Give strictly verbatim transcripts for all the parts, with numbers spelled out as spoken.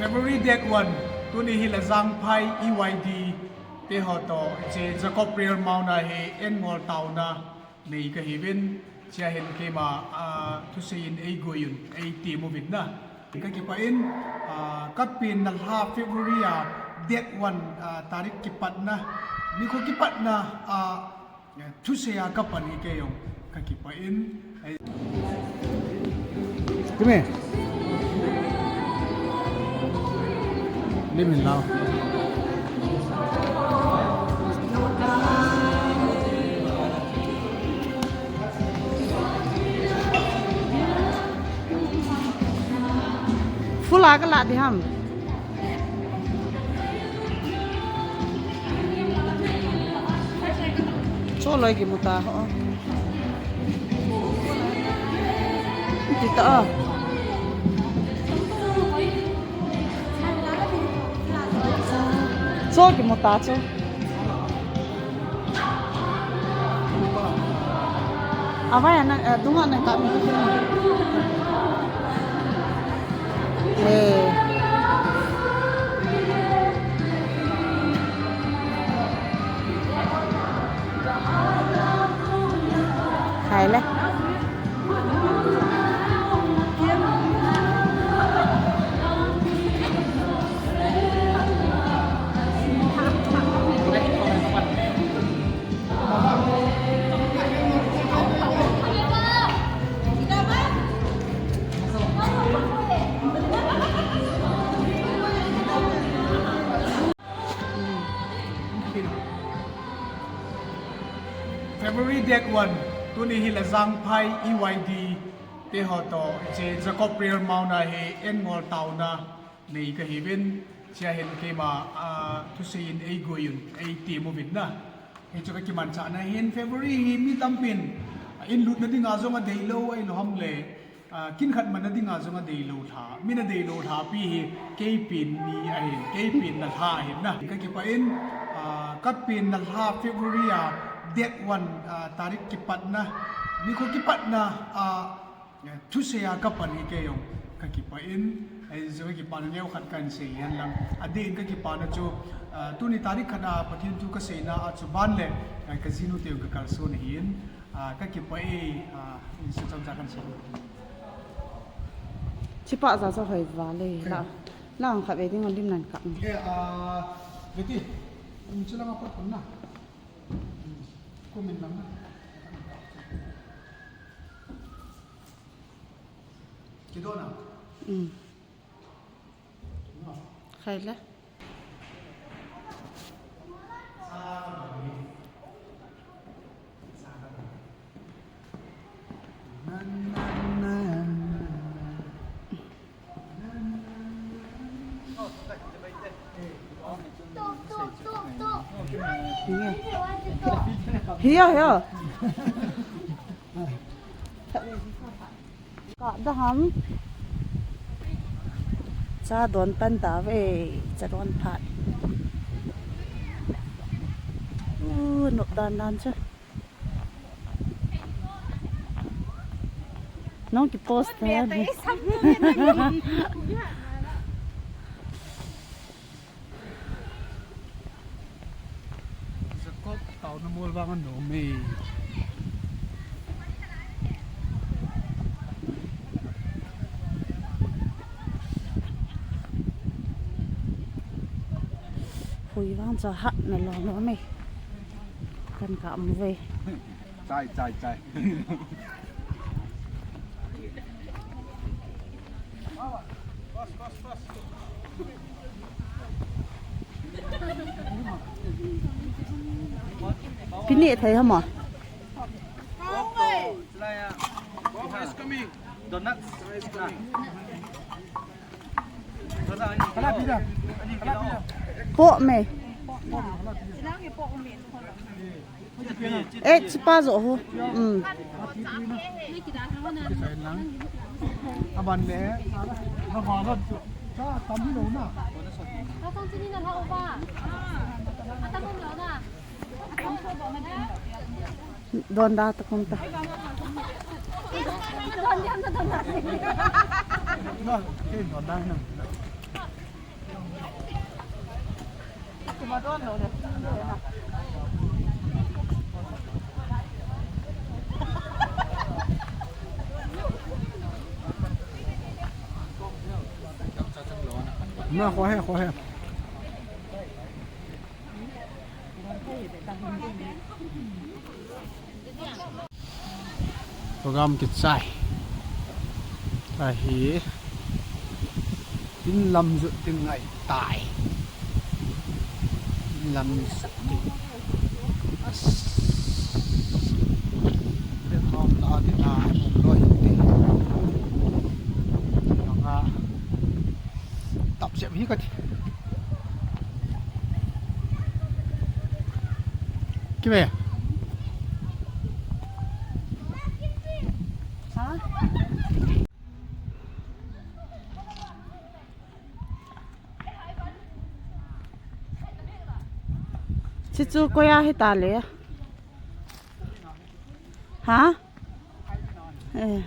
February date one, tuni hi Lajangphai E Y D te ho toh, hiche Jacob Prayer Mount a hi en ngol taona nei kahiuvin, hichea hin keima, ah, thusei in eigoi un, eitem uvin na. Kakipah in, ah, kapenna lha February a date one, ah, tarik kipatna, nikho kipatna, ah, thusei a kapan hi kei jong kakipah in. Kime. Lim hin lau. Full a kalah ding ham. Cho loi kimu ta ho. Ti ta a. Cho kimu ta cho. Avai ana, eh, dunga na ka mi. Eh. Khai le. February date one, tuni hi Lajangphai E Y D te ho toh, hiche Jacob Prayer Mount a hi en ngol taona nei kahiuvin, hichea hin keima, ah, thusei in eigoi un, eitem uvin na. Hichu kakimanchahna hin February hi mi tampin, ah, in lutna dinga jong adeilou, ahilou ham le, ah, kin khat manna dinga jong adeilou lha, min adeilou lha pi hi kei pen ni ahin, kei penna lha ahin na. Kakipah in, ah, kapenna lha February a date one, ah, tarik kipatna, nikho kipatna, ah, thusei a kapan hi kei jong kakipah in, eh, hichu kakipana neokhat kahin sei hen lang. Adeh in kakipana chu, ah, tuni tarik khat a Pathen thu kaseina a chu ban le, eh, kajinu te jong kakalson ahin, ah, kakipah e, ah, in sa chomcha kahin sei. Chipa ja cha hoi va le la. La ang kha ve ding lim nan ka. Eh, ah, Betty, um, chila ma pat na. Kumin lang na. Kidona. Mm. Khai le. Hiya, hiya. Ka da ham. Cha don pan ta ve, cha don phat. U, nop dan dan cha. Nong ki post ta. Jacob taona mol vang anom e. Hui vang cha hat na lo lo me. Kan ka am ve. Chai, chai, chai. Pini thei hama. Donuts. Po me. Eh, chipa jo ho. Mm. Aban le. Don da ta kum ta. Don da na. Na, khohe, khohe. Program kichai. Ahi. Inlam jot ding ngai tai. Inlam jot ding. As. Background la ding a, loi ding. Nga. Tap sem hi ka ti. Kibe. Ha? Chichu koya hi ta le. Ha? Eh.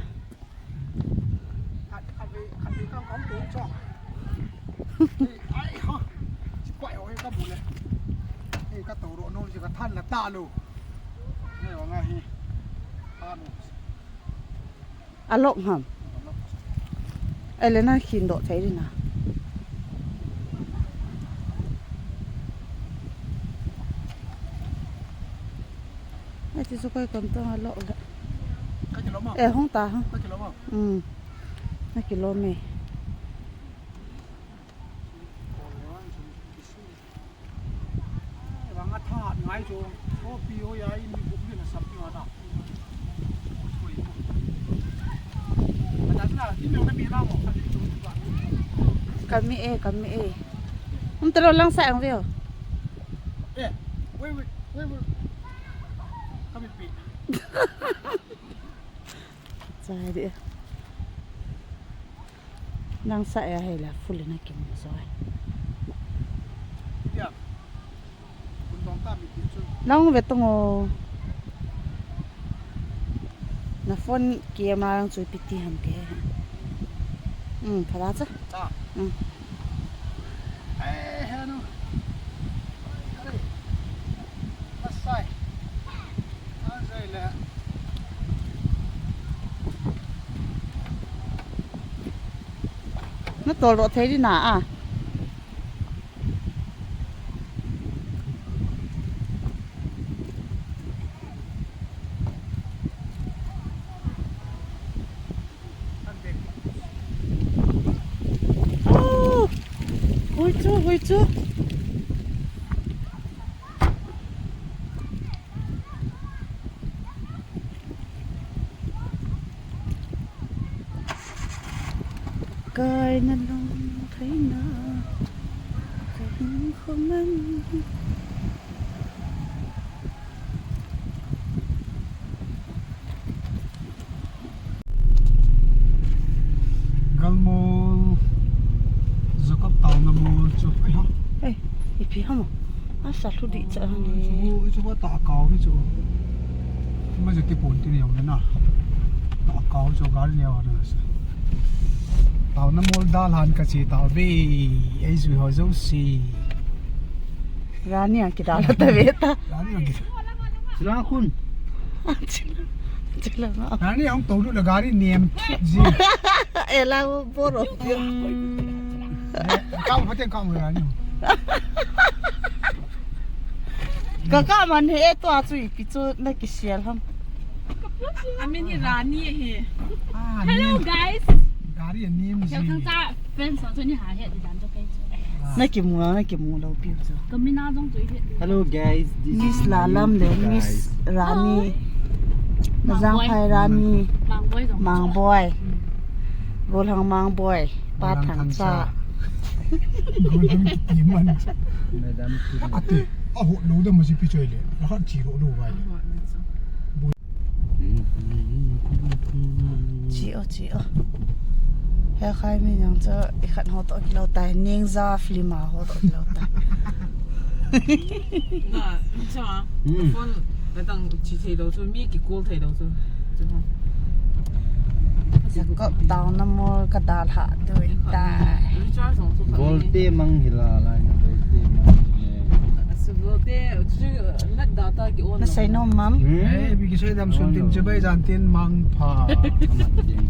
Alok ham. Ele na khin doh thei ding a. Ai, ti su koi kom tong a lo le. Ka kilom a? Eh, hung ta ha. Ka kilom a? Hmm. Na kilom e. Vang a tha ngai chu. Ko pi ho ya in mi gup ni na sap ni wa ta. Ka mi e, ka mi e. Um, talo lang sa ang veo. Eh, wait, wait, wait, wait. Ka mi pi. Chai de. Nang sa e hei la full na kim so. Ya. Kun dong ta mi pi chu. Nang ve tong o. Na phone camera lang chu ipi ti ham ke. Hmm, pha da cha. Cha. Hmm. Ai, he nu. Ai, ai. Masai. Masai le. Na tol ro thei ding a. Oh! Hui chu, hui chu. Kai na long thei na, kai hung khong man. Galmol, Jacob taona mol chu. Ai ha. Ei, ipi ham? Asa lhu di cha ni. Chu, chu ba ta kau ni chu. Ma je ti pon ti ni yong na. Ta kau chu gari ni yong na sa. Taona mol dalhan ka che tauve. Ei jui ho jouse. Rani a kidal ta ve ta. Rani a kidal. Chila khun. Chila, chila ma. Rani ang tolu la gari nem ji. Ela boro. Kam phaten kam rani. Ka ka man he to a chu ipi chu na kisial ham. Amin hi Rani hi. Ah, hello, nem. Guys. Gari nem ji. Thil thang cha friends chu ni ha he di dan to kai chu. Na kimu, na kimu lou pi chu. Kamina jong chu he. Hello guys, this Miss is Lalam le Miss Rani. Majang Phai Rani. Mangboi jong. Mangboi. Hmm. Golhang Mangboi. Pa Golhang Thangcha. Thangcha. Golhang Kitiman. Madam Kitiman. Ati, a hot lou da ma ji pi choi le. La khat chi ro lou vai. Chi o, chi o. He khai mi jang chu i khat ho to kilo tai, Ningja film a ho to kilo tai. Na, cha, hmm. Phone, na tang chi thei lou chu, mi ki call thei lou chu. Chu ho. Jacob taona mol ka dalha dui tai. Recharge jong chu khat. Gold ni. Te mang hila lai na boy te mang ne. Asubo te chu lat data ki on. Na sei nom mam? Hmm? Eh, bi ki sei dam sun tin chibai jan tin mang pha. Amat din.